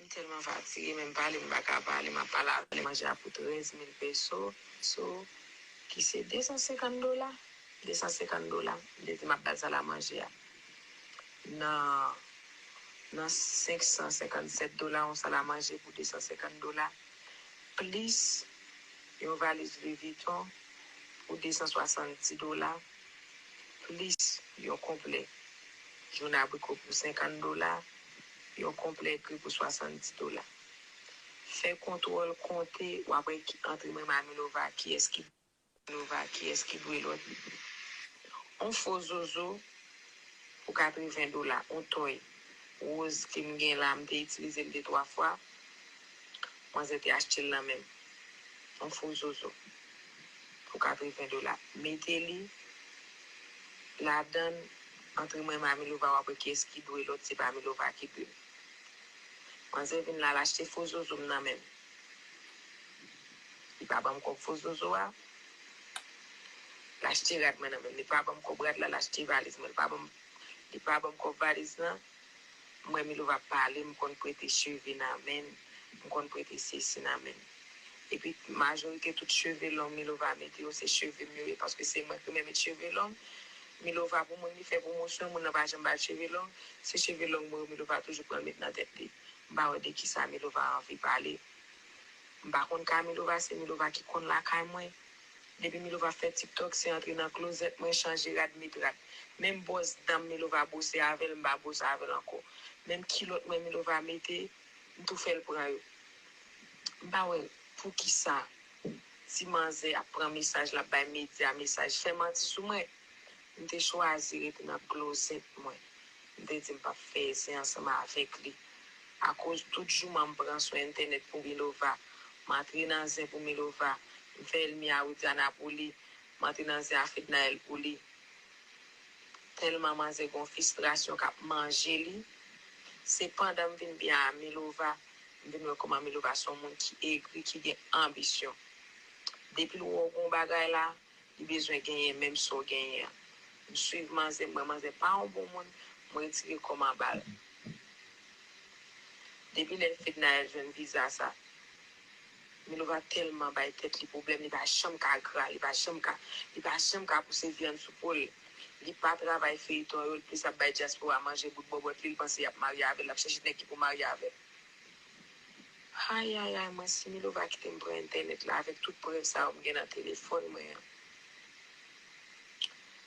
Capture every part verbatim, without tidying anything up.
Tèlman fatige, menm pale m pa ka pale, m ap pale avè l. Manje a pou trèz mil peso, so, ki se de san senkant dola. De san senkant dola. M te di m ap ba l sal a manje a. Nan, nan senk san senkant sèt dola, yon sal a manje pou de san senkant dola. Plis yon valiz Louis Vuitton pou de san swasanndis dola. Plis yon konplè jounen abriko pou senkant dola, yon konplè gri pou swasanndis dola. Fè kontwòl, konte, w ap wè ki antre mwen Mamilova, kiyès ki Milova, kiyès ki dwe lòt. On fo zozo pou katreven dola, on tòy woz ke m gen la, m te itilize l de twa fwa. Manzè te achte l nan men m. On fo zozo pou katreven dola. Mete li ladan l, antre mwen Mamilova, w ap wè kiyès ki dwe lòt, se pa Milova ki dwe m. Manzè vin la, l achte fo zozo m nan men m. Li pa ban m kòb fo zozo a. L achte rad mwen nan men m. Li pa ban m kòb rad la, l achte valiz mwen. Li pa ban m, li pa ban m kòb valiz lan. Mwen, Milova ap pale, m konn prete cheve nan men l. M konn prete sesi nan men l. Epi, majorite tout cheve long Milova mete yo, se cheve m yo ye, paske se mwen ki renmen met cheve long. Milova, pou moun li fè pwomosyon, moun nan pa janm ba l cheve long. Se cheve long mwen yo, Milova toujou pran l met nan tèt li. M pa wè de kisa Milova anvi pale. M pa konn ka Milova, se Milova ki konn lakay mwen. Depi Milova fè TikTok, se antre nan klozèt mwen, chanje rad, met rad. Menm bwòs dan m Milova bwose avè l, m pa bwose avè l ankò. Menm kilòt mwen Milova mete, m tou fè l pran yo. M pa wè poukisa ti manzè ap pran mesaj, l ap bay medya mesaj, fè manti sou mwen. M te chwazi rete nan klozèt mwen. M te di m p ap fè zen ansanm avèk li. Akoz tout jouman m pran sou entènèt pou Milova. M antre nan zen pou Milova. M fè Elmi a Widiana pou li. M antre nan zen a Fednaelle pou li. Tèlman manzè gon fristrasyon k ap manje li. Se pandan m vin byen a Milova, m vin wè kòman Milova se yon moun ki egri, ki gen anbisyon. Depi l wè w gon bagay la, li bezwen genyen menm sa w genyen an. M swiv manzè, m wè manzè pa yon bon moun, m retire kò m anba l. Depi lè Fednaelle jwenn viza sa, Milova tèlman bay tèt li pwoblèm, li pa janm ka gra, li pa janm ka, li pa janm ka pouse vyann sou po l. Li pa travay feyton yo, l plis ap bay dyaspora manje bout bòbòt li, l panse y ap marye avè l, l ap chèche nèg ki pou marye avè l. Ayayay, mwen si Milova kite m pran entènèt la avèk tout prèv sa yo m gen nan telefòn mwen an.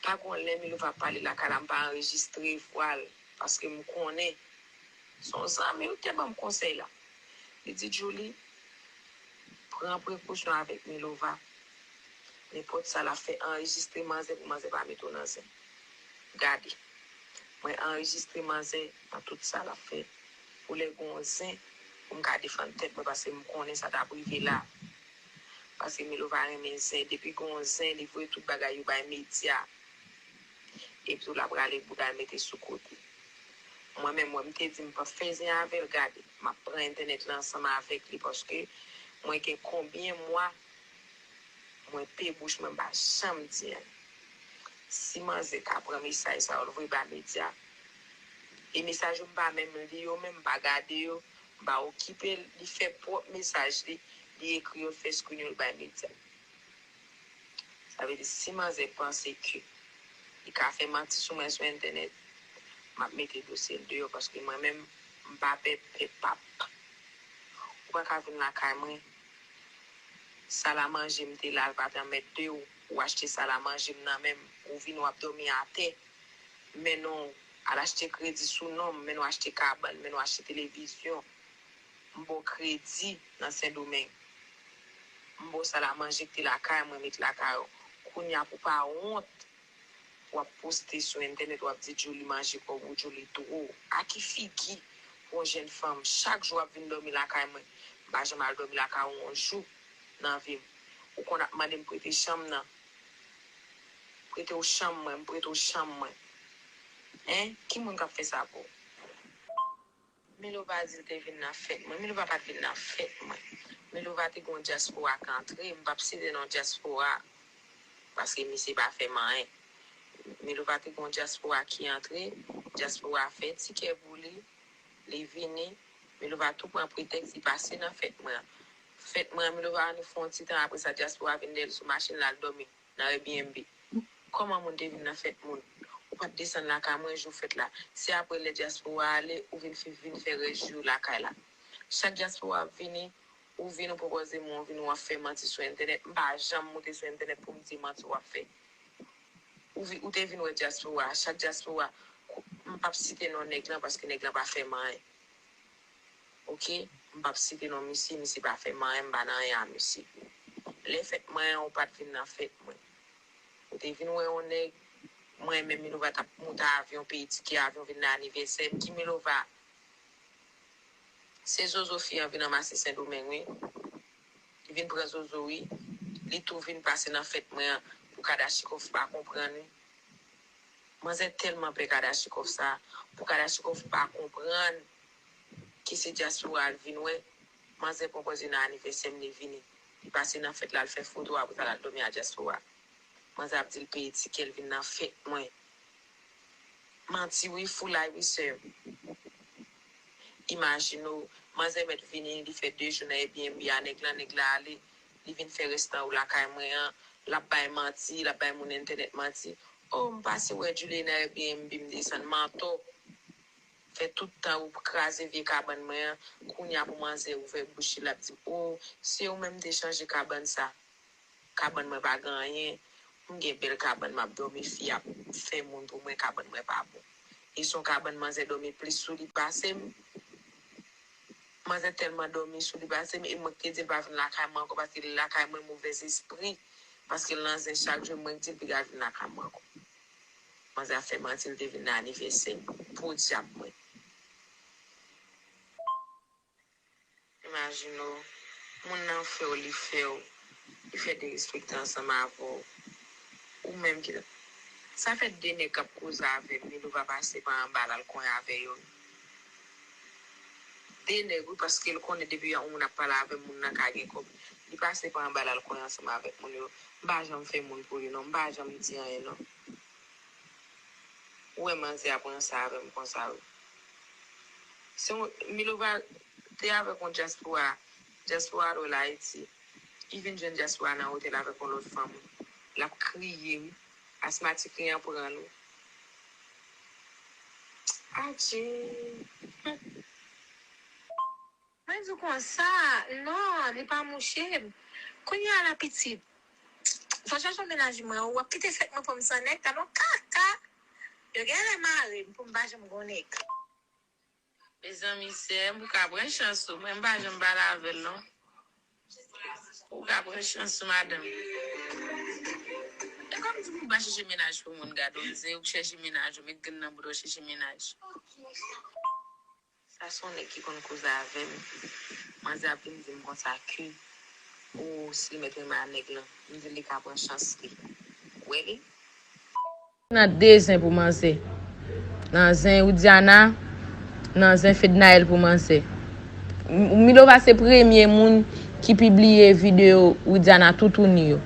Pa gon lè Milova ap pale lakay la, m pa anrejistre vwa l, paske m konnen se yon zanmi l te ban m konsèy la. Li di, Djouly, pran prekosyon avèk Milova. Nenpòt sa l ap fè, anrejistre manzè pou manzè pa mete w nan zen. Gade, mwen anrejistre manzè nan tout sa l ap fè. Pou lè gon zen, pou m ka defann tèt mwen, paske m konnen sa t ap rive la. Paske Milova renmen zen. Depi gon zen, li voye tout bagay yo bay medya. Epi tou, l ap rale bouda l mete sou kote. Mwen menm, wè m te di m p ap fè zen avè l, gade, m ap pran entènèt la ansanm avèk li, paske mwen gen konbyen mwa mwen pe bouch mwen, m pa janm di anyen. Si manzè ka pran mesaj sa yo, l voye bay medya, e mesaj yo m pa menm li yo menm, m pa gade yo, m pa okipe l, li fè pwòp mesaj li, li ekri yo, l fè screen yo, l bay medya. Sa vle di, si manzè panse ke li ka fè manti sou mwen sou entènèt, m ap mete dosye l deyò, paske mwen menm, m pa pè, pè p ap. Ou pa ka vin lakay mwen, sal a manje m te la, l pa t anmède w, ou achte sal a manje m nan men m, ou vini w ap dòmi atè, men non, al achte kredi sou non m, men non achte kabann, men non achte televizyon. M ba w kredi nan Sendomeng. M ba w sal a manje ki te lakay mwen, met lakay ou. Kounye a pou w pa wont, w ap poste sou entènèt, w ap di Djouly manje kòb ou, Djouly two. A ki figi pou yon jèn fanm, chak jou w ap vin dòmi lakay mwen? M pa janm al dòmi lakay ou yon jou nan vi m. Ou konn ap mande m prete chanm nan. Prete w chanm mwen, m prete w chanm mwen. Hein? Ki moun k ap fè sa pou w? Milova di l te vin nan fèt mwen. Milova pa t vin nan fèt mwen. Milova te gon dyaspora k antre. M p ap site non dyaspora, paske misye pa fè m anyen. Milova te gon dyaspora ki antre. Dyaspora fè tikè pou li. Li vini. Milova tou pran pretèks, li pase nan fèt mwen an. Fèt mwen an, Milova vini fè yon ti tan, apre sa, dyaspora vin dèyè l sou machin, l al dòmi nan Airbnb. Kòman moun te vin nan fèt moun? Ou pa t desann lakay mwen jou fèt la. Se apre lè dyaspora ale, ou vin fi-, vin fè rès jou lakay la. Chak dyaspora ap vini, ou vin, ou pwopoze mwen, ou vin, w ap fè manti sou entènèt. M pa janm moute sou entènèt pou m di manti w ap fè. Ou vi-, ou te vin wè dyaspora. Chak dyaspora, kou-, m p ap site non nèg lan paske nèg lan pa fè m anyen. Oke? M p ap site non misye, misye pa fè m anyen, m pa nan anyen a misye. Lè fèt mwen an, ou pa t vin nan fèt mwen. Ou te vin wè yon nèg, mwen menm Milova t ap moute avyon, peye tikè avyon, vin nan anivèsè m. Ki Milova? Se zozo fi an vin ranmase Sendomeng, wi. Li vin pran zozo, wi. Li tou vin pase nan fèt mwen an pou Kadachikòf pa konprann, wi. Manzè tèlman pè Kadachikòf sa, pou Kadachikòf pa konprann ke se dyaspora l vin wè. Manzè pran pòz li nan anivèsè m, li vini. Li pase nan fèt la, l fè foto, apre sa, l al dòmi a dyaspora. Manzè ap di l peye tikè, l vin nan fèt mwen. Manti wi, foulay wi, sè m. Imajine w, manzè mèt vini, li fè de jou nan Airbnb a nèg lan, nèg la ale, li vin fè rès tan ou lakay mwen an, l ap bay manti, l ap bay moun entènèt manti. O, m pase wè Julie nan Airbnb, m desann, mantò. Fè tout tan ou kraze vye kabann mwen an, kounye a pou manzè ouvè bouch li, l ap di, o, se ou menm te chanje kabann sa. Kabann mwen pa gen anyen. M gen bèl kabann, m ap dòmi, fi ap fè moun pou mwen, kabann mwen pa bon. E se yon kabann manzè dòmi plis sou li pase m. Manzè tèlman dòmi sou li pase m, e mwen ki te di l pa vin lakay mwen ankò, paske li lakay mwen, movèzespri. Paske l nan zen chak jou, mwen ki di l piga vin lakay mwen ankò. Manzè ap fè manti, l te vin nan anivèsè m. Podyab mwen. Imajine w, moun nan fè w, li fè w, li fè derespekte ansanm avè w. Ou menm ki. Sa fè de nèg k ap koze avè m, Milova pase pa anba l al konyen avè yo. De nèg, wi, paske l konnen depi yon moun ap pale avè m, moun nan ka gen kòb. Li pase pa anba l al konyen ansanm avèk moun yo. M pa janm fè moun pou li, non. M pa janm di anyen, non. Ou wè manzè a pran sa avè m konsa wi. Se yon, Milova te avèk yon dyaspora, dyaspora lòl Ayiti. Li vin jwenn dyaspora nan otèl avèk yon lòt fanm. L ap kriye wi. Asmatik li an pran l wi. Adje. Mwen di w konsa, non, li pa mouche m. Kounye a la pitit, fò chache yon mennaj mwen, w ap kite fèt mwen pou m san nèg, talon kaka. Yo genlè mare m pou m pa janm gon nèg. Mezanmi, sè m, ou ka pran chans ou, mwen m pa janm pale avè l non. Ou ka pran chans ou, madanm. E kòm di moun pa chèche mennaj pou moun, gade w, se ou k chèche mennaj ou, met grenn nan bouda w chèche mennaj. Sa se yon nèg ki konn koze avè m. Manzè ap vin di m konsa ke, o, si l mèt renmen a nèg lan, m di l li ka pran chans li. Ou wè li? Nan de zen pou manzè. Nan zen Widiana, nan zen Fednaelle pou manzè. M-, Milova se premye moun ki pibliye videyo Widiana toutouni yo.